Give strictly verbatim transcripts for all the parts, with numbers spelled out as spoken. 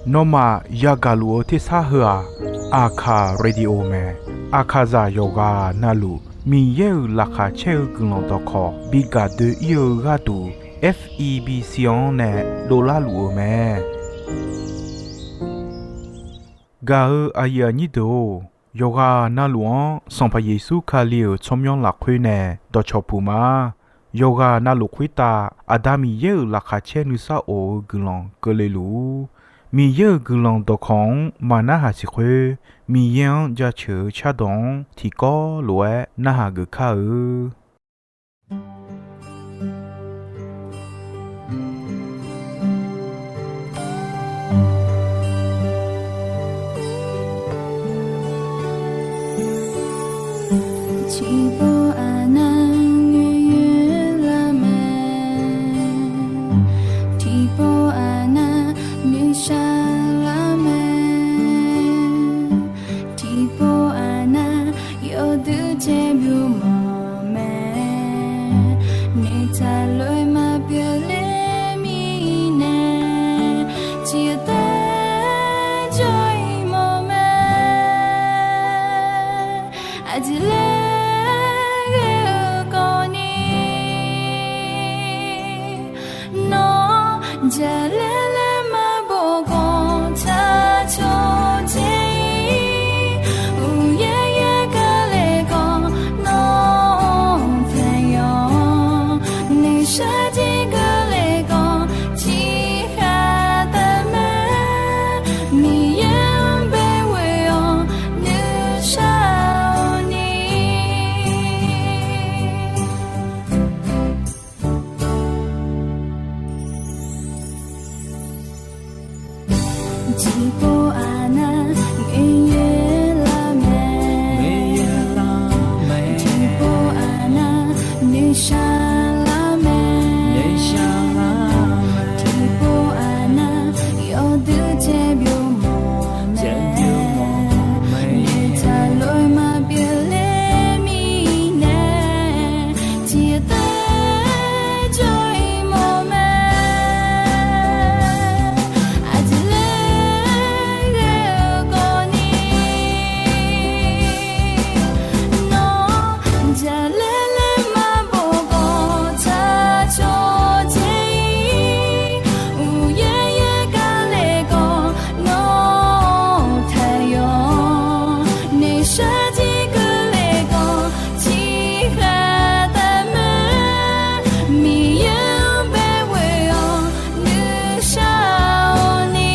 Nawmaf yagaq luf-eu tersar heu-aq, Aqkaq Radio mae. Aqkaqzaq yawqghaq navluf Miqyaer-euq laqkhaq caer-eu guiqlanq dawqkawq bi gaq doe-ir-eu gharduq, F E B C-anr nae dovlar luf-eu mae. Gaq-eu aqyuif aqnyir deuq-or, yawqghaq navluf-anr Sanqpaq Yeqsur Kali-euq tsawrmyanr lafkhoer nae dawqcawq puq ma. Yawqghaq navluf khoertav Aqda Miqyaer-euq laqkhaq caer nuisar of-eu guiqlanq keuvle luf-ur. Miqyaer-euq guiqlanq dawqkawq-anr maqnarhaq siq khoer, Miqyaer-anr jaceuq-eu cardawq-anr tiqkawv lof-aer narhaq geuf kar-eu. Tiqpov aqnav noeqyoer lar mae. Tiqpov aqnav noeqshaq lar mae. Tiqpov aqnav yawduq caer byov mawf mae. Noeqtaq lof-aer maqpyeuf ler mirnae, tiqtaer jawr-ir mawf mae. Aqjeq laer ghae-eu kawvni, nawr jaqlaer laer maqbof khawf, tsaq cawq dzae-ir. Uqyaer yaer kale khawf, nawr taeq yawq-anr noeqshaq jir keuvle khawf, tiqkhaq taef mae. Miqyaer-anr bae ghoe-awr nuishar-awq ni. Tiqpov aqnav noeqyaer lar mae. Tiqpov aqnav noeqshaq lar mae. Tiqpov aqnav yawduq caer byov mawf mae. Noeqtaq lof-aer maqpyeuf ler mirnae, tiqtaer jawr-ir mawf mae. Aqjeq laer ghae-eu kawvni, nawr jaqlaer laer maqbof khawf, tsaq cawq dzae-ir. Uqyaer yaer kale khawf, nawr taeq yawq-anr noeqshaq jir keuvle khawf, tiqkhaq taef mae. Miqyaer-anr bae ghoe-awr nuishar-awq ni.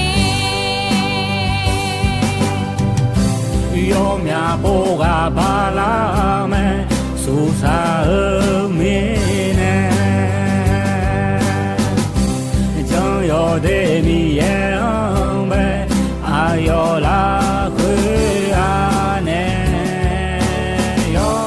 Yawmyaq pov ghaq bala mae, suqsaq-eu mirnae. Jan yawdaef Miqyaer-anr bae, aqyawf lafkhoer anae yawr.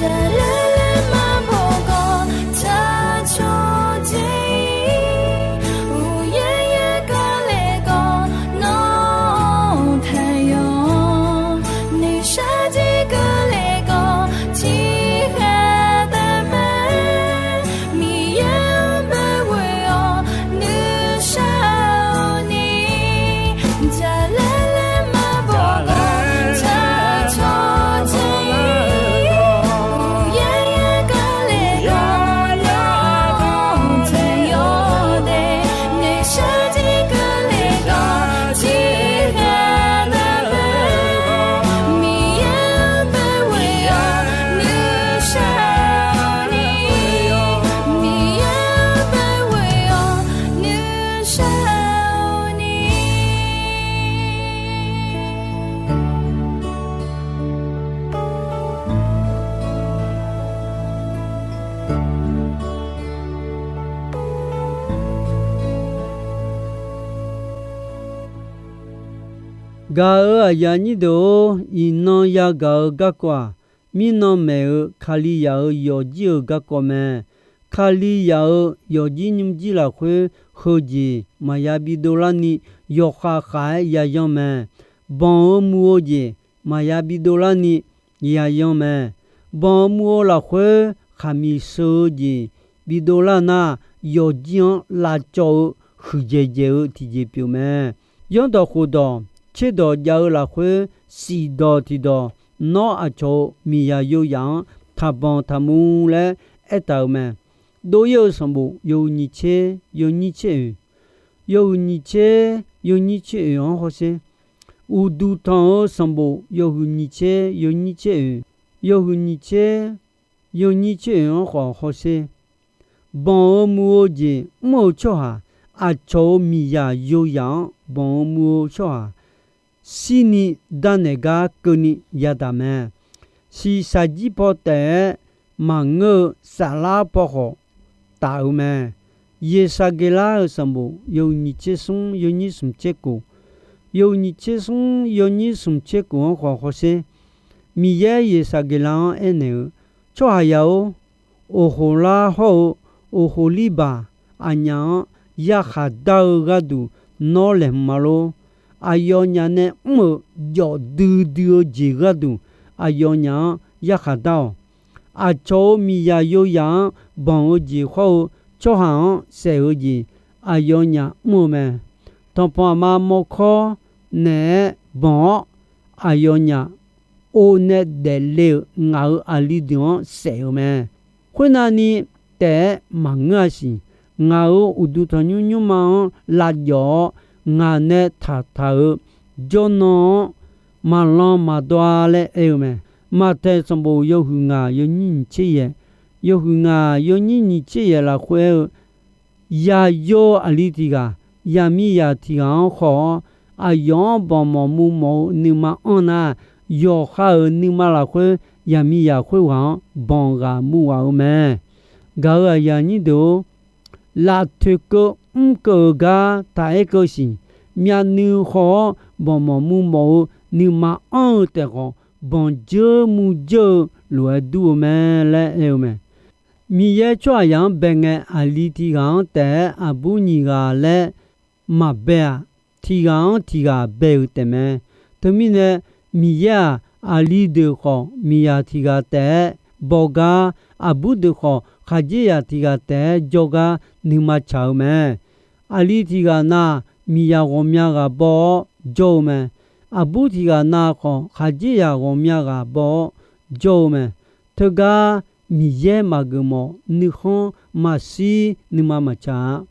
Jaqlaer laer maqbof khawf, tsaq cawq dzae-ir. Uqyaer yaer kale khawf, nawr taeq yawq-anr noeqshaq jir keuvle khawf, tiqkhaq taef mae. Miqyaer-anr bae ghoe-awr nuishar-awq ni. Jaqlaer laer maqbof khawf, tsaq cawq dzae-ir. Uqyaer yaer kale khawf, nawr taeq yawq de. Noeqshaq jir keuvle khawf, tiqkhaq taef mae. Miqyaer-anr bae ghoe-awr nuishar-awq ni. Miqyaer-anr bae ghoe-awr nuishar-awq ni. Gaq-euq aqyuif aqnyir deuq-or, iqnan yagaq-eu garkawv-aq, mirnan maeq-eu Kalizaq-euq yawfjir-euq garkawv mae. Kalizaq-euq yawqjir nymrjir lafkhoer heujeq maqya bidov larni, yawqkhaq khaq-aer yayan mae. Banq-eu muiq-eu jeq maqya bidov larni yayan mae. Banq-eu muiq-eu lafkhoer khaqmiq sheu-eu jeq bidov lar nar, yawqjir-anr lavcawv-eu huiqdzaeq dzaeq-eu tiqjeq pyeuf mae. Zanrdawq khofdawq tserdawq jav-eu lafkhoer, shifdawq tiqdawq nawr aqcawq-euq miqzaq yoyaf-anr taqbanq taqmuv laer aertaq-euq mae. Dov-ir-eu sanqbof yawhuiq nyiq tser yawnyir tser oeq, yawhuiq nyiq tser yawnyir tser oeq-anr hawsher. Uqduq tanq-eu sanqbof yawhuiq nyiq tser yawnyir tser oeq, yawhuiq nyiq tser yawnyir tser oeq-anr khawf hawsher. Banq-eu muiq-eu jeq mr-eu tsawrhaq, aqcawq-euq miqzaq yoyaf-anr banq-eu muiq-eu tsawrhaq, shirni darnaeq gar keuvni yadaq mae. Shiqshaq jir paw taef-aer maqngeur-eu saflar paw khawf taf-eu mae. Yeqsaqgeqlar-euq sanqbof yawhuiq nyiq tser smr yawnyir smq tser kof, yawhuiq nyiq tser smr yawnyir smq tser kof-anr khawf hawsher. Miqyaer Yeqsaqgeqlar-anr aernaeq-eu, Tsawrhaqzaq-or, oqhoq lar hawr-eu oqhoq lirbaq aqnyaf-anr yarkhaq dar-eu gharduq nawr laeqhmq ma lor. Aqyawfnyaf nae mr-euq jawf duidui-eu jeq gharduq aqyawfnyaf-anr yarkhaq dar-awq. Aqcawq-euq miqzaq yoyaf-anr banq-eu jeq hawr-eu tsawrhaq-anr saef-eu jeq aqyawfnyaf mr-eu mae. Tanqpanq aqma mawrkawr naeq-aer banq-awr, aqyawfnyaf or nae daefle-euq ngaq-euq aqli deuq-anr saef-euq mae. Khoernav ni taef-aer maqngeur-a siq. Ngaq-euq uqduq tanqnymr nymrma-anr lavjawf-awr, ngaq nae taqtaq-euq jawrnan-anr maqlan maqdawv-a laer aer-eu mae. Maqtaeq sanqbof yawhuiq ngaq yawnyir nyiq tser yaeq, yawhuiq ngaq yawnyir nyiq tser yaeq lafkhoer aer-eu, Yaqyo aqli tiq ghaq, yaqmiqzaq tiq ghaq-anr khawf-awr, aqyawf-anr banq mawf muv mawf-eu nuima anr nar, yawqha-euq nuima lafkhoer yaqmiqzaq khoerghaq-anr banq ghaq muv ghaq-eu mae. Gaq-euq aqyuif aqnyir deuq-or, laftoeq keuv mr keuv-euq gar taq aer keuv siq. Myavnuiv khawf-awr banq mawf muv mawf-eu nuima anr-eu taef khawf, banq dzeur muv dzeur-eu lof-aer dur-eu mae laer aer-eu mae. Miqyaer tsawrhaqzaq-anr bae ngae, aqli tiq ghaq-anr taef-aer aqbur nyiq ghaq laer maqbae-aq, tiq ghaq-anr tiq ghaq bae-euq taefmae. Teumirnae, Miqyaer-aq, aqli deuq khawf miqzaq tiq ghaq taef-aer baw gar, aqbur deuq khawf khaqdzerzaq tiq ghaq taef-aer jawr gar nuima tsaq-eu mae. Aqli tiq ghaq na, miqzaq ghawqmya ghaq baw-awr jawr-eu mae. Aqbur tiq ghaq na khawf, khaqdzerzaq ghawqmya ghaq baw-awr jawr-eu mae. Teugar Miqyaer maqgeuf mawf nuikhanr maqshir nuima maqtsaq-a.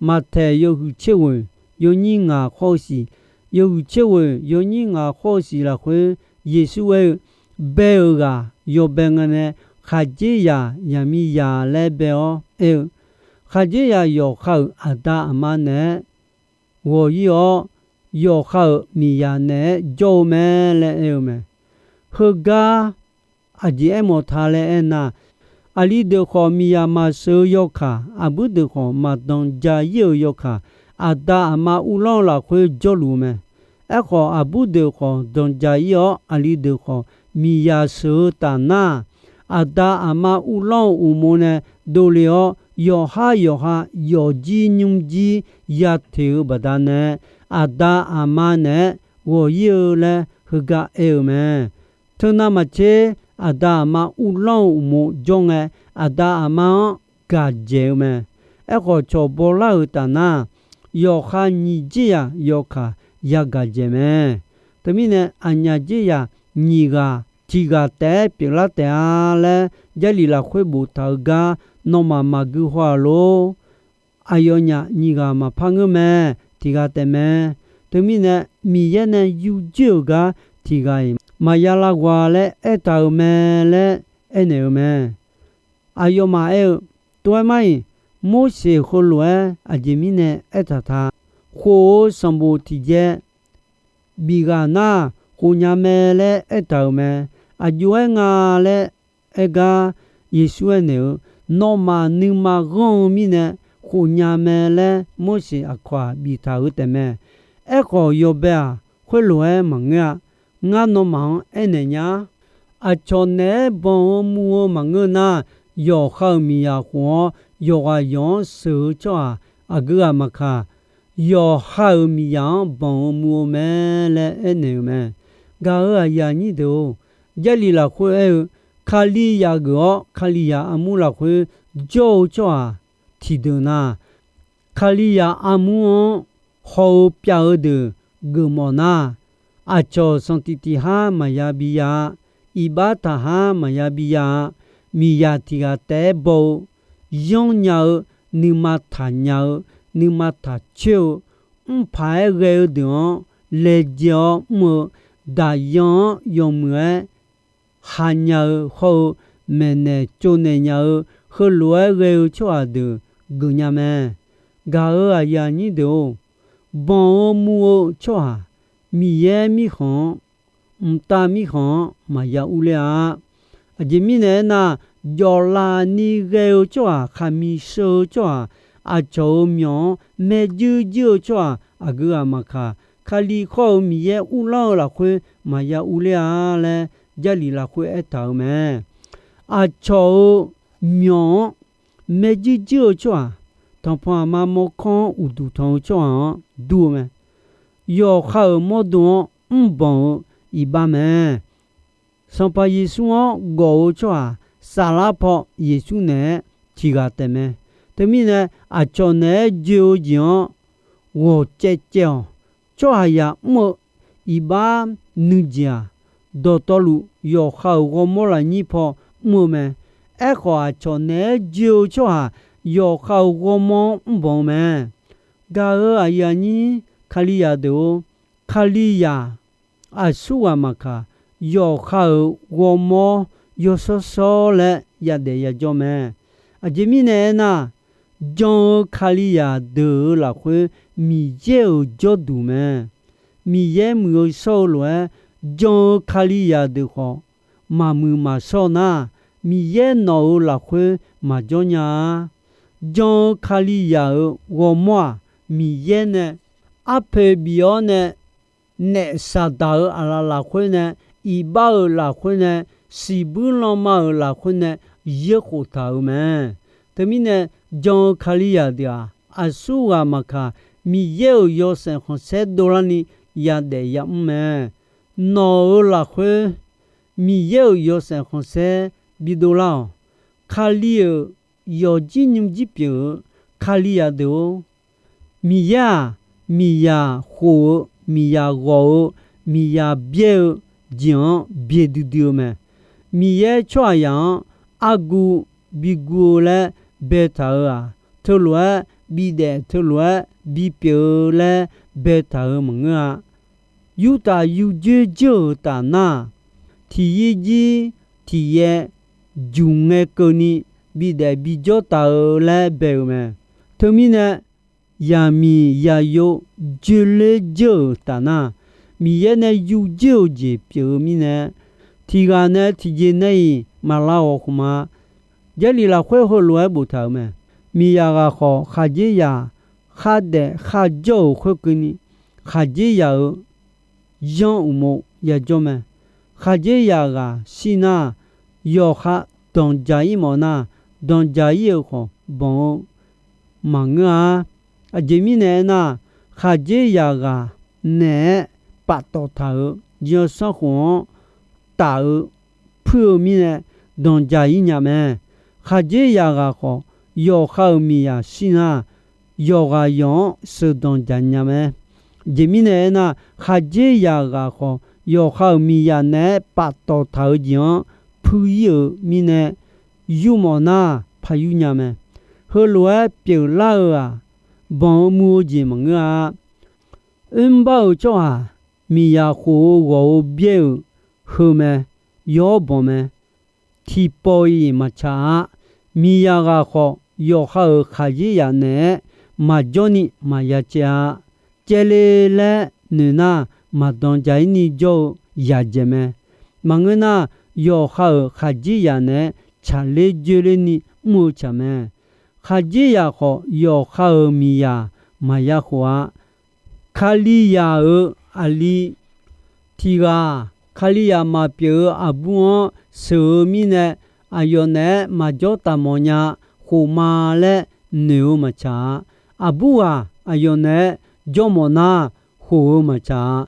Maqtaeq yawhuiq tser ghoeq yawnyir ngaq khawr-eu siq, yawhuiq tser ghoeq yawnyir ngaq khawr-eu siq lafkhoer, Yeqsur aer-eu, Bae-euq ghaq yawbae ngae nae khaqdzerzaq yaqmiqzaq laer bae-awr aer-eu, khaqdzerzaq yawqha-euq aqda aqma naeq-aer ghawq-ir-awr, yawqha-euq miqzaq naeq-aer jawr-eu mae laer aer-eu mae. Heugar aqjeq aermawf ta laer aernar, aqli deuq khawf miqzaq maqsheuq-eu yawkaq, aqbur deuq khawf maqdanqja-ir-euq yawkaq, aqda aqma uvlanr-eu lafkhoer jawrluf-eu mae. Aerkhawf, aqbur deuq khawf danqja-ir-awr, aqli deuq khawf miqzaq sheuq-eu taf nar, aqda aqma uvlanr-eu uqmov nae dovle-awr, yawqhar yawqha yawfjir nymrjir ya teq-eu baqdanae, aqda aqma naeq-aer ghawq-ir-eu laer heugar aer-eu mae. Teunav maqtser, aqda aqma uvlanr-eu uqmov jawr ngae, aqda aqma-anr gaq dzaeq-eu mae. Aerkhawf, cawq bawlar-euq taf nar, yawqha nyiq dzerzaq yawkaq yagaq dzaeq mae. Teumirnae, aqnyaf dzerzaq nyiq ghaq tiq ghaq taef-aer pyeuflar taef-a laer, Jarlif lafkhoer boftaq-eu gar nawmaf maqgui haw-aq lor. Aqyawfnyaf nyiq ghaq maqpar ngeur mae, tiq ghaq taef mae. Teumirnae, Miqyaer nae yurjoer-euq gar tiq ghaq-iq maqya lavghawq-a laer aertaq-euq mae laer aernaeq-eu mae. Aqyawfmaf aer-eu, Tov-aer mar-iq, Morseq heulof-aer aqjeq mirnae aertaq ta, khof-eu sanqbof tiq jaev bif ghaq nar, khofnya mae laer aertaq-euq mae. Aqjox-aer nga laer aer gar, Yeqsur aernaeq-eu, Nawmaf nuima ghanr-eu mirnae khofnya mae laer Morseq aqkawq-aq biftaq-euq taefmae. Aerkhawf, yawbae-aq, khoerlof-aer maqngeur-a. Ngar nawmaf-anr aernaeq nya, aqcawq naeq-aer banq-eu muv-eu maqngeur nar, yawqha-euq miqzaq khof-awr yawqghaq yawq-anr sheuq-eu tsawrhaq aqgeu ghaq maqkaq, yawqha-euq miqyaq-anr banq-eu mu-eu mae laer aernaeq-euq mae. Gaq-euq aqyuif aqnyir deuq-or, Jarlif lafkhoer aer-eu, Kalizaq geuf-awr Kalizaq armur lafkhoer jawr-eu tsawrhaq tiqdeuq nar, Kalizaq armur-anr haw-eu pyav-eu deuq geufmawf nar, aqcawq sanqtiq tiq har maqya bi ya-a. Iqbax taqhar maqya bi ya-a. Miqyaq tiq ghaq taef-aer baw-eu, yanrnya-eu, nuima taqnya-eu, nuima taqcoer-eu, mrpaq-aer ghae-eu deuq-anr laejae-awr mr-eu, daqyan-anr yawmuiq-aer haqnya-eu hawr-eu, maeqnaeq tsovnaeq nya-eu, heulof-aer ghae-eu tsawrhaq deuq geufnya mae. Gaq-euq aqyuif aqnyir deuq-or, banq-eu mu-eu tsawrhaq Miqyaer mirkhanq-anr, mqtav mirkhanq-anr maqya urler-a. Aqjeq mirnae aernar, jawflaf ni ghae-eu tsawrhaq, khaqmiq sheu-eu tsawrhaq, aqcawq-euq myawq-anr maerjuir juir-eu tsawrhaq aqgeu ghaq maqkaq, Kali khawr-eu Miqyaer uvlanr-eu lafkhoer maqya urler-a laer Jarlif lafkhoer aertaq-euq mae. Aqcawq-euq myawq-anr maerjuir juir-eu tsawrhaq, tanqpanq aqma mawrkawr-anr uqduq tanq-eu tsawrhaq-anr dur-eu mae. Yawqha-euq mawrdo-anr mrbanq-eu iqbax mae. Sanqpaq Yeqsur-anr gawf-eu tsawrhaq saflar paw Yeqsur naeq-aer tiq ghaq taef mae. Teumirnae, aqcawq naeq-aer joe-eu jeq-anr ghawq caev caev-awq. Tsawrhaqzaq mr-eu iqbax nuijeq-aq, dawqtawvluf yawqha-euq ghawrmawr lafnyir paw mr-eu mae. Aerkhawf, aqcawq naeq-aer joe-eu tsawrhaq yawqha-euq ghawrmawr-anr mrbanq-eu mae. Gaq-euq aqyuif aqnyir Kalizaq deuq-or, Kalizaq aqsurghaq maqkaq, yawqha-euq ghawrmawr yawshawr shawr laer yadaef yajawr mae. Aqjeq mirnae aernar, jan-eu Kalizaq deuq-euq lafkhoer Miqyaer-euq jawrduq mae. Miqyaer muiq-eu shawr-eu lof-aer, jan-eu Kalizaq deuq khawf maqmuiq maqshawr nar, Miqyaer nawq-euq lafkhoer maqjawr nya-a. Jan-eu Kalizaq-euq ghawrmawr-aq, Miqyaer nae arpoeq bif-awr nae naef Saqdaq-euq aqlaf lafkhoer nae, iqbax-euq lafkhoer nae, siqbuir lanma-euq lafkhoer nae yaerkhof taq-euq mae. Teumirnae, jan-eu Kalizaq deuq-aq, aqsurghaq maqkaq, Miqyaer-euq yawshaef khanqsaer dovlarni yadaef yamr mae. Nawq-euq lafkhoer Miqyaer-euq yawshaef khanqsaer bidov lar-awq. Kali-euq yawqjir nymrjir pyeuf-eu Kalizaq deuq-or, Miqyaer-aq, miqyaq khof-eu, miqyaq ghawq-eu, miqyaq byaer-eu jeq-anr byaerdui dui-eu mae. Miqyaer tsawrhaqzaq-anr argu biguv-eu laer baetaq-euq-aq, teulof-aer bidaef teulof-aer bipyeuf-eu laer baetaq-euq maqngeur-a. Yurtaf yurdzoer dzeur-euq taf nar, tiqyir jir tiqyaer juq ngae keuvni bidaef bijawr taf-eu laer bae-euq mae. Teumirnae, yaqmiq yaqyo dzoerler dzeur-euq taf nar, Miqyaer nae yurdzoer-eu jeq pyeuf-eu mirnae, tiq ghaq nae tiqjeq nae-iq maqlav ghawq khmq-a. Jarlif lafkhoer heulof-aer boftaq-euq mae. Miqyaq ghaq khawf, khaqdzerzaq khardaef kharjawr-euq khoerkeuvni, khaqdzerzaq-euq yanr uqmov yajawr mae. Khaqdzerzaq ghaq shir nar, yawqha danqdzaq-ir mawf nar, danqdzaq-ir-euq khawf banq-eu maqngeur-a. Aqjeq mirnae aernar, khaqdzerzaq ghaq naeq-aer paftawf taq-euq jir-anr sanrkhof-anr taf-eu puir-eu mirnae danqdzaq-ir nya mae. Khaqdzerzaq ghaq khawf, yawqha-euq miqyaq shir nar, yawqghaq yawq-anr sheuqdanq dzaq nya mae. Aqjeq mirnae aernar, khaqdzerzaq ghaq khawf, yawqha-euq miqyaq naeq-aer paftawf taq-eu jeq-anr puir-ir-euq mirnae, yurmawf nar paq yur nya mae. Heulof-aer pyeuflar-eu-aq, banq-eu mu-eu jeq maqngeur-a. Oermr bar-eu tsawrhaq, miqyaq khof-eu ghawq-eu byaer-euq heu mae, yawr banq mae. Tiqpawf-iq maqtsaq-a. Miqyaq ghaq khawf, yawqha-euq khaqdzerzaq naeq-aer maqjawrni maqya caev-a. Caevle laer noeq nar, maqdanq dzaq-ir ni jawr-eu yaqdzaeq mae. Maqngeur nar, yawqha-euq khaqdzerzaq naeq-aer tsaqler dzoerler ni mr-eu tsaq mae. Khaqdzerzaq khawf, yawqha-euq miqyaq maqya khof-a. Kalizaq-euq aqli tiq ghaq, Kalizaq maqpyeuf-eu aqbur-anr sheuq-eu mirnae, aqyawf naeq-aer maqjawr taf mawf nya. khof ma laer noeq-eu maqtsaq-a. Aqbur ghaq aqyawf naeq-aer jawr mawf nar, khof-eu maqtsaq-a.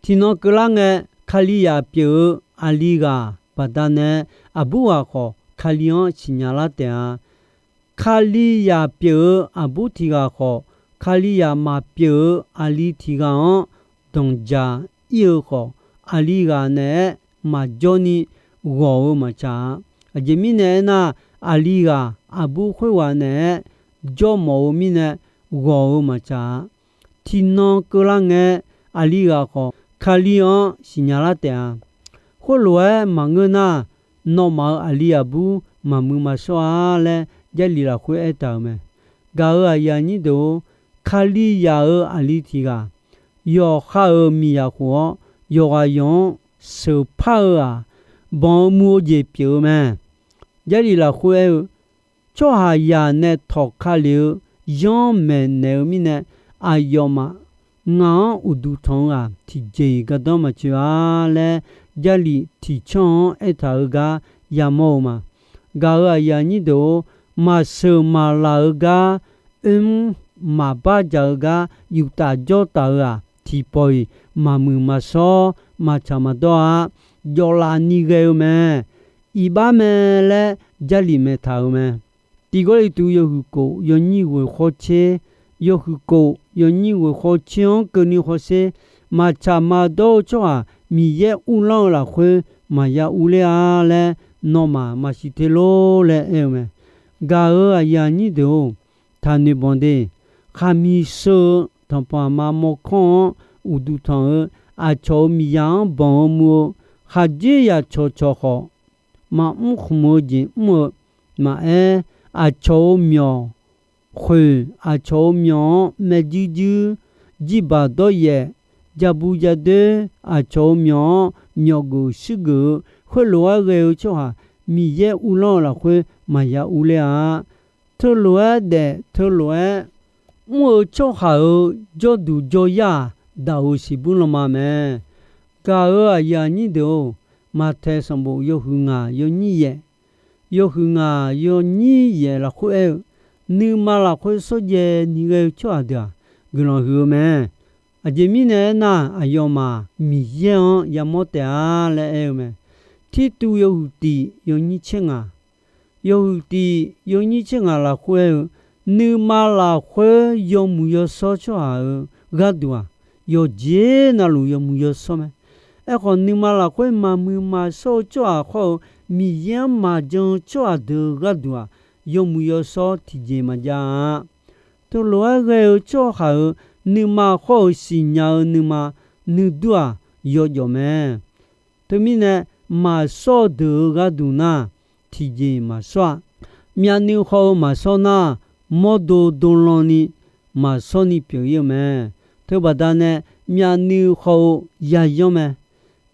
Tiqnan keuvlar ngae, Kalizaq pyeuf-eu aqli ghaq baqdanae, aqbur ghaq khawf Kali-anr siqnya lar taef-a. Kalizaq pyeuf-eu aqbur tiq ghaq khawf, Kalizaq maqpyeuf-eu aqli tiq ghaq-anr danqjaq ir-eu khawf, aqli ghaq naeq-aer maqjawr ni ghawq-eu maqtsaq-a. Aqjeq mirnae aernar, aqli ghaq aqbur khoerghaq naeq-aer jawr mawf-eu mirnae ghawq-eu maqtsaq-a. Tiqnan keuvlar ngae, aqli ghaq khawf Kali-anr siqnya lar taef-a. Khoerlof-aer maqngeur nar, nawmaf-euq aqli aqbur maqmuiq maqshawr-a laer Jarlif lafkhoer aertaq-euq mae. Gaq-euq aqyuif aqnyir deuq-or, Kalizaq-euq aqli tiq ghaq, yawqha-euq miqzaq khof-awr, yawqghaq yawq-anr sheuqpar-eu-aq, banq-eu muv-eu jeq pyeuf-eu mae. Jarlif lafkhoer aer-eu, tsawrhaqzaq nae tawqka lef-eu yanr maeqnaeq-eu mirnae, aqyawfmaf ngaq-anr uqduq tanq-eu-aq, tiqjeq-iq gardanr maqtsoeq-a laer, Jarlif tiqcanr-anr aertaq-eu gar yamawr-eu ma. Gaq-euq aqyuif aqnyir deuq-or, maqsheuq maqlaq-eu gar, oermr maqbar dzaq-eu gar, yuftaf jawr taf-eu-aq, tiqpawf-iq maqmuiq maqshawr, maqtsaq maqdawr-a. Jawflaf ni ghae-eu mae. Iqbax mae laer Jarlif maeqtaq-euq mae. Tiq Gawrliqtu yawhuiq kof yawnyir ghoeq khawr tser, yawhuiq kof yawnyir ghoeq khawr tser-anr keuvni hawsher, maqtsaq maqdawr-eu tsawrhaq Miqyaer uvlanr-eu lafkhoer maqya uvler-a laer, nawmaf maqsiq te lor laer aer-eu mae. Gaq-euq aqyuif aqnyir deuq-or, taqnoeq banq de. Khaqmiq sheu-eu tanqpanq aqma mawrkawr-anr uqduq tanq-eu, aqcawq-euq miqzaq-anr banq-eu muv-eu, khaqdzerzaq cawqcawq khawf, maqmr khmq-eu jeq mr-eu, maqaer, aqcawq-euq myawq khoeq, aqcawq-euq myawq-anr maerjuir juir, jirbaq dawryaef, jabu jadoer, aqcawq-euq myawq-anr myawqgeuf shuirgeuf-eu, khoerlof-aer ghae-eu tsawrhaq Miqyaer uvlanr-eu lafkhoer maqya uvler-a. Teulof-aer daef, teulof-aer mr-eu tsawrhaq-euq jawrduq jawryar-aq, daq-euq siqbur lanma mae. Gaq-euq aqyuif aqnyir deuq-or, Maqtaeq sanqbof yawhuiq ngaq yawnyir yaef, yawhuiq ngaq yawnyir yaef lafkhoer aer-eu, nuima lafkhoer shawrjaev ni ghae-eu tsawrhaq deuq-aq, guiqlanq huiq-eu mae. Aqjeq mirnae aernar, aqyawfmaf Miqyaer-anr yamawr taef-a laer aer-eu mae. Tirtuv yawhuiq tiq yawnyir tser ngaq, yawhuiq tiq yawnyir tser ngaq lafkhoer aer-eu, nuima lafkhoer yawmuiq yawshawr tsawrhaq-euq gharduq-aq, yawqjeq navluf yawmuiq yawshawr mae. Aerkhawf, nuima lafkhoer maqmuiq maqshawr-eu tsawrhaq khawr-eu, Miqyaer-anr maqjan-eu tsawrhaq deuq-euq gharduq-aq, yawmuiq yawshawr tiqjeq maqjav-a. Teulof-aer ghae-eu tsawrhaq-euq nuima khawr-eu siqnya-eu nuima nuidur-aq, yawjawf mae. Teumirnae, maqshawr-eu deuq-euq gharduq nar, tiqjeq maqshawr-a. Myavnuiv khawf-eu maqshawr nar, mawrdo dolan ni maqshawr ni pyeuf-ir-eu mae. Teubaqda nae myavnuiv khawf-eu yayanr mae.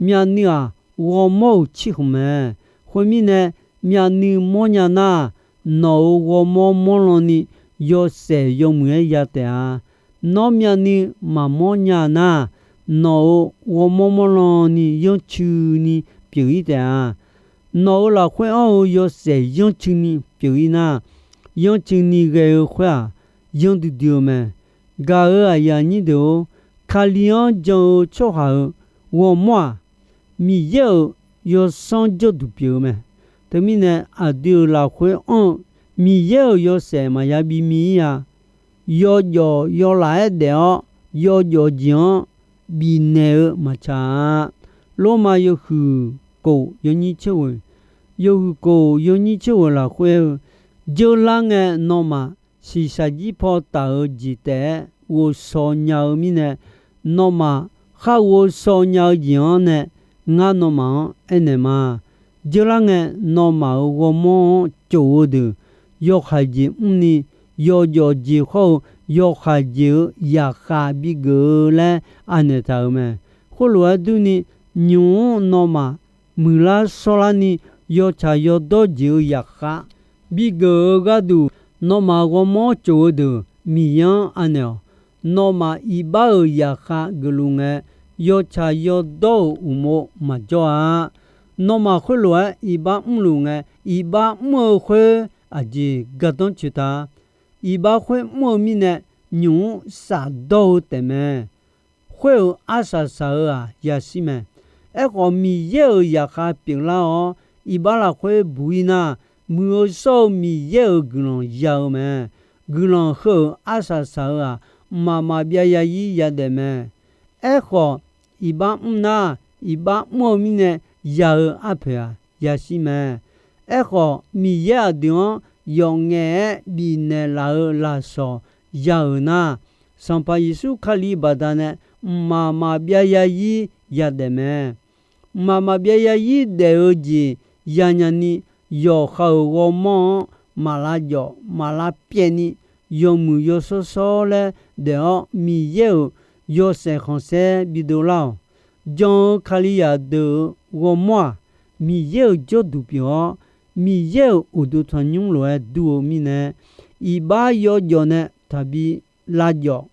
Myavnuiv-aq, ghawrmawr-euq cirkhmq mae. Khoermirnae, myavnuiv mawrnya nar, nawq-euq ghawrmawr mawrlan ni yawshaef yawmuiq-aer ya taef-a. Nawr myavnuiv maqmawr nya nar, nawq-euq ghawrmawr mawrlan ni yanrcuini pyeuf-ir taef-a. Nawq-euq lafkhoer anr-eu yawshaef yanrcuini pyeuf-ir nar, yanrcuini ghae-eu khoer-aq, yanr duidui-eu mae. Gaq-euq aqyuif aqnyir deuq-or, Kali-anr jan-eu tsawrhaq-euq ghawrmawr-aq, Miqyaer-euq yawsanr jawrduq pyeuf-eu mae. Teumirnae, aqdui-euq lafkhoer anr-eu Miqyaer-euq yawshaef maqya bimi-ir-a. Yawjawf yawlaf-aer daef-awr, yawjawf jeq-anr bifnaeq-eu maqtsaq-a. Lormav yawhuiq kof yawnyir tser ghoeq, yawhuiq kof yawnyir tser ghoeq lafkhoer aer-eu, jeurlar ngae nawmaf shiqshaq jir paw taf-eu jeq taef-aer ghovshaw nya-eu mirnae, nawmaf khar ghovshaw nya-eu jeq-anr nae ngar nawmaf-anr aernaeq ma. Jeurlar ngae, nawmaf-euq ghawrmawr-anr tsof-eu deuq, yawhaiq jeq mrni, yawjawf jeq hawr-eu yawhaiq jeq-euq zaqkhav bigeuf-eu laer anaeq taq-euq mae. Khoerlof-aer durni, nymq-mr nawmaf muiqlar shawrlarni, yawtsaq yawdawr jeq-euq zaqkhav bigeuf-eu gharduq, nawmaf ghawrmawr tsof-eu deuq Miqyaer-anr anaeq-awq. Nawmaf iqbax-euq zaqkhav geufluf ngae, yawtsaq yawdawr-euq uqmov maqjawr-a. Nawmaf khoerlof-aer iqbax mrluf ngae, iqbax mr-eu khoer aqjeq gardanr coeq ta. Iqbax khoer mr-eu mirnae, nymq-mr shafdawr-eu taefmae. Khoer-euq arsaq saq-eu-aq yashir mae. Aerkhawf, Miqyaer-euq zaqkhav pyeuflar-awr, iqbax lafkhoer buq-ir nar, muiq-eu shawr-eu Miqyaer-euq guiqlanq ya-eu mae. Guiqlanq heu-euq arsaq saq-eu-aq, mqmaq maqbyav ya-ir yadaef mae. Aerkhawf, iqbax mr nar, iqbax mr-eu mirnae ya-eu arpoeq-aq yashir mae. Aerkhawf, Miqyaer aqdui-anr yawf ngaef-aer bifnaeq laf-eu lafsawq ya-euq nar, Sanqpaq Yeqsur Kali baqdanae mqmaq maqbyav ya-ir yadaef mae. Mqmaq maqbyav ya-ir daef-eu jeq yanya ni, yawqha-euq ghawrmawr-anr maq lavjawf maq lavpyaev ni, yawmuiq yawshawr shawr laer daef-awr, Miqyaer-euq yawshaef khanqsaer bidov lar-awq. Jan-eu Kalizaq deuq-euq ghawrmawr-aq, Miqyaer-euq jawrduq pyeuf-awr, Miqyaer-euq uqduq tanqnymr lof-aer dur-eu mirnae, iqbax yawjawf nae taqbi lavjawf.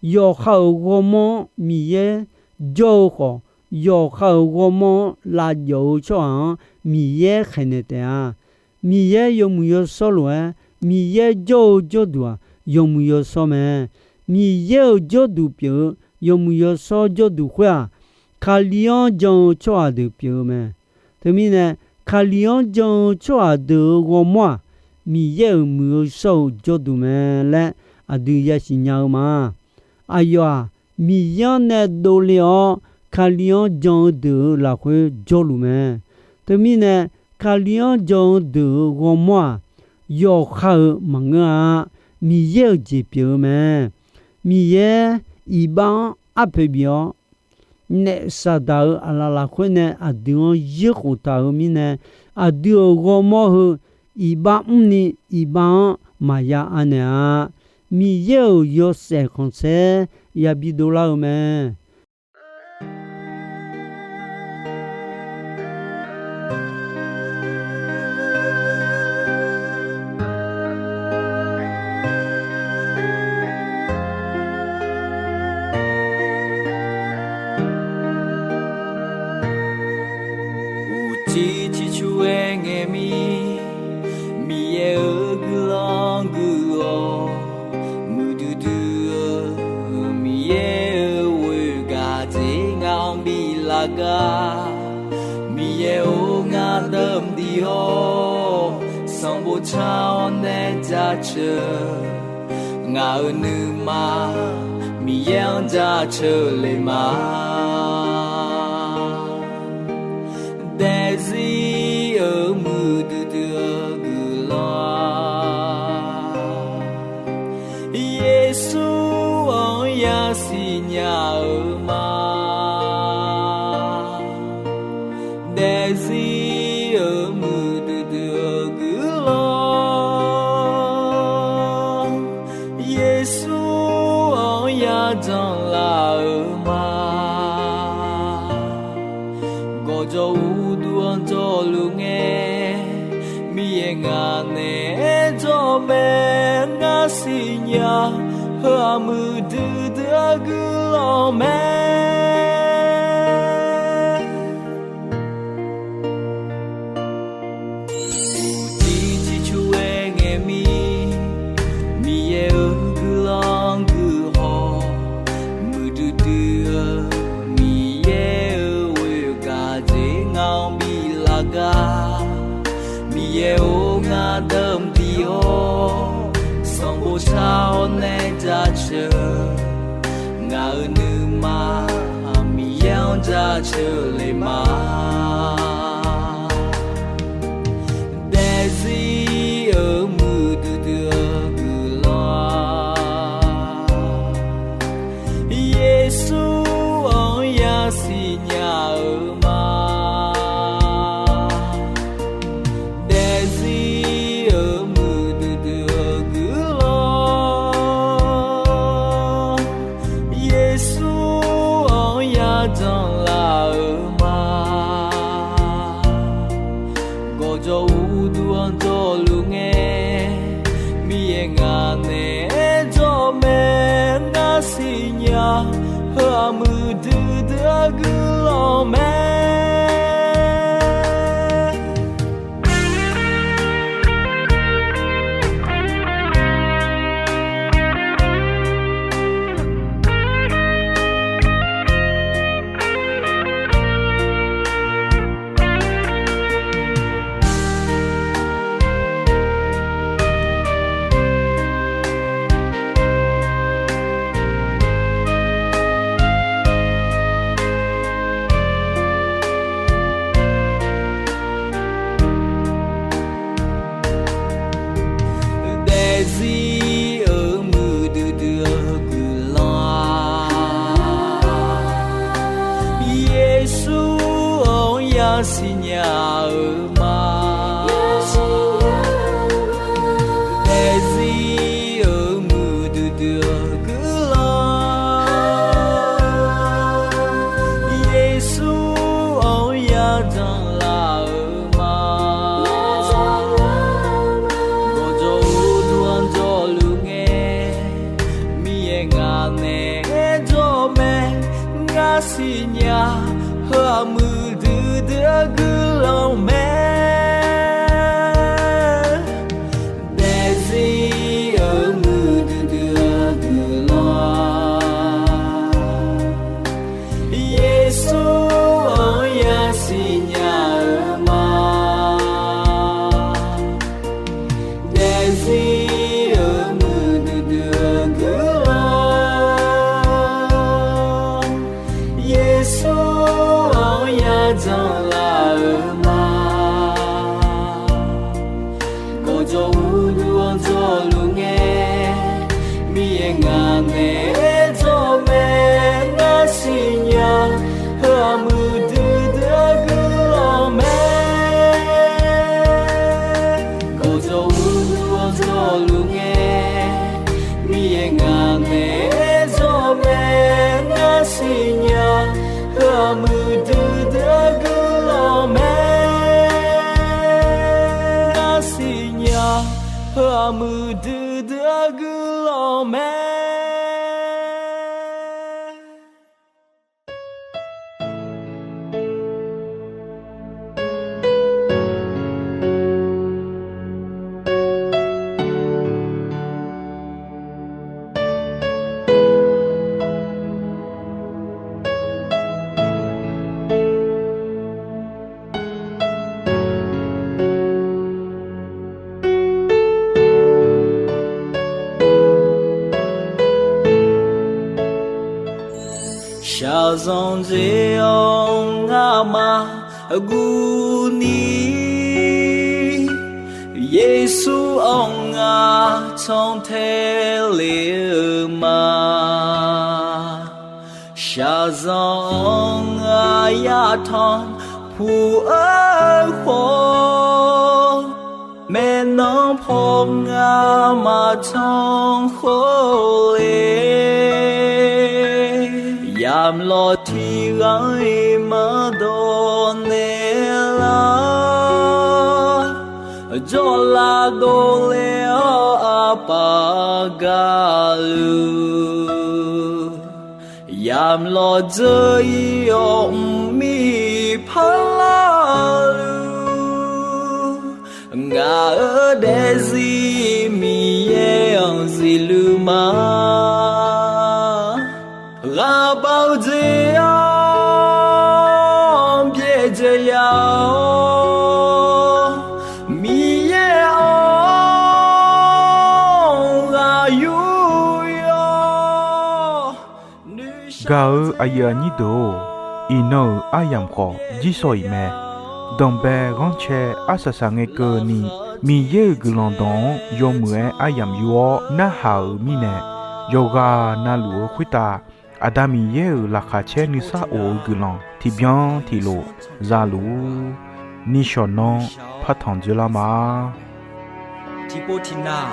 Yawqha-euq ghawrmawr-anr Miqyaer jawr-eu khawf, yawqha-euq ghawrmawr-anr lavjawf-eu tsawrhaq-anr Miqyaer khaeqnaeq taef-a. Miqyaer yawmuiq yawshawr lof-aer, Miqyaer jawr-eu jawrduq-aq, yawmuiq yawshawr mae. Miqyaer-euq jawrduq pyeuf-eu yawmuiq yawshawr jawrduq khoer-aq, Kali-anr jan-eu tsawrhaq deuq pyeuf-eu mae. Teumirnae, Kali-anr jan-eu tsawrhaq deuq-euq ghawrmawr-aq, Miqyaer-euq muiq-eu shawr-eu jawrduq mae laer aqdui yasiq nya-eu ma. Aqyawf-aq, Miqyaer-anr nae dovle-awr Kali-anr jan-eu deuq-euq lafkhoer jawrluf mae. Teumirnae, Kali-anr jan-eu deuq-euq ghawrmawr-aq, yawqha-euq maqngeur-a. Miqyaer-euq jeq pyeuf-eu mae. Miqyaer iqbax-anr arpoeq bif-awr, naef Saqdaq-euq aqlaf lafkhoer nae aqdui-anr yurkhof taq-euq mirnae, aqdui-euq ghawrmawr heu iqbax mrni iqbax-anr maqya anaeq-a. Miqyaer-euq yawshaef khanqsaer yabi dovlar-eu mae. Uqcif ciqcur-aer ngaeq mir, Miqyaer-euq guiqlanq guiq-awq. Muiqdui dui-eu Miqyaer-euq ghoer gaq dzer ngaq-anr biflaf gar, Miqyaer-or, ngar dawqmq diq-awr, sanqbof car-awr nae jaceuq. Ngaq-euq nuima Miqyaer-anr jaceuq le ma. Daefzir-euq muiqdui dui-eu guiqlanq-aq, Yeqsur-anr yasiq nya-eu ma. Daefzir-euq muiqdui dui-eu guiqlanq, Yeqsur-anr yajanq laf-eu ma. Gawqjawq uqduq-anr jawrluf ngae, Miqyaer ngaq naeq-aer jawr mae. Ngar siqnya, heu-aq muiqdui dui-eu guiqlanq mae. Uqcif ciqcur-aer ngaeq mir, Miqyaer-euq guiqlanq guiqhaw, muiqdui dui-eu Miqyaer-euq ghoer gaq dzer ngaq-anr biflaf gar, Miqyaer-or, ngar dawqmq diq-awr, sanqbof car-awr nae jaceuq. Ngaq-euq nuima Miqyaer-anr jaceuq le ma. Daefzir-euq muiqdui dui-eu guiqlanq, Yeqsur-anr yasiq nya-eu ma. Daefzir-euq muiqdui dui-eu guiqlanq, Yeqsur-anr yajanq laf-eu ma. Gawqjawq uqduq-anr jawrluf ngae, Miqyaer ngaq naeq-aer jawr mae. Ngar siqnya, heu-aq muiqdui dui-eu guiqlanq mae. Ngar siqnya-eu ma. Daefzir-euq muiqdui dui-eu guiqlanq, Yeqsur-anr yajanr laf-eu ma. Gawqjawq uqduq-anr jawrluf ngae, Miqyaer ngaq naeq-aer jawr mae. Ngar siqnya, heu-aq muiqdui dui-eu guiqlanq mae. Daefzir-euq muiqdui dui-eu guiqlanq, Yeqsur-anr yasiqnya-eu ma. Daefzir-euq muiqdui dui-eu guiqlanq, Yeqsur-anr yajanr laf-eu ma. Gawqjawq uqduq-anr jawrluf ngae, Miqyaer ngaq naeq-aer jawr mae. Ngar siqnya, heu-aq muiqdui dui-eu guiqlanq mae. Gawqjawq uqduq-anr jawrluf ngae, Miqyaer ngaq naeq-aer jawr mae. Ngar siqnya, heu-aq muiqdui dui-eu guiqlanq mae. Ngar siqnya, heu-aq muiqdui dui-eu guiqlanq mae. Shaqzanq dzae-awr ngamaf guvni, Yeqsur-anr ngar cantae le-eu ma. Shaqzanq-anr ngar yatanq puq-eu khawf, maeqnan paw ngar maqcan khawf le. Yamq lawq tiq ghaq-iq maqdawq naeq lar, jawrlav dovle-awr aqpaf gaqluf, yamq lawq dzeur-ir-awr mqmir parlar-eu luf, ngaq-euq daefzir Miqyaer-anr zifluf ma. Ghaqbav-eu jeq-anr byaerdzae ya-awr, Miqyaer-anr ghaq yur yawr. Gaq-eu aqyuif aqnyir deuq-or, iqnan-euq aryamq khawf jirsawq iq mae. Danqbae ghanrcae arsaq saq ngae keuvni, Miqyaer-euq guiqlanq dawq-anr yawmuiq-aer aryamq yur-awr narhaq-euq mirnae, yawqghaq navluf-eu khoertav Aqda Miqyaer-euq laqkhaq caer nuisar of-eu guiqlanq tiqbyan tiqlof zaluf-ur. Nishawq nanr partanq dzoerlar ma. Tiqpov tiqnav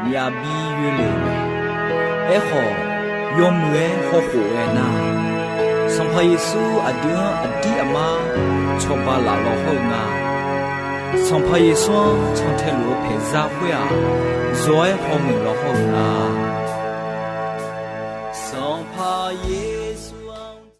myaqbi yoelef-eu mae. Aerkhawf, yawmuiq-aer hawkhof-aer nar, Sanqpaq Yeqsur aqdui-anr aqdir aqmar cawba laf law hawr-eu nga. Sanqpaq Yeqsur-anr cantae luf-eu paeqzar khoer-aq, zawq-aer hawmuiq law hawr-eu nga. Sanqpaq Ye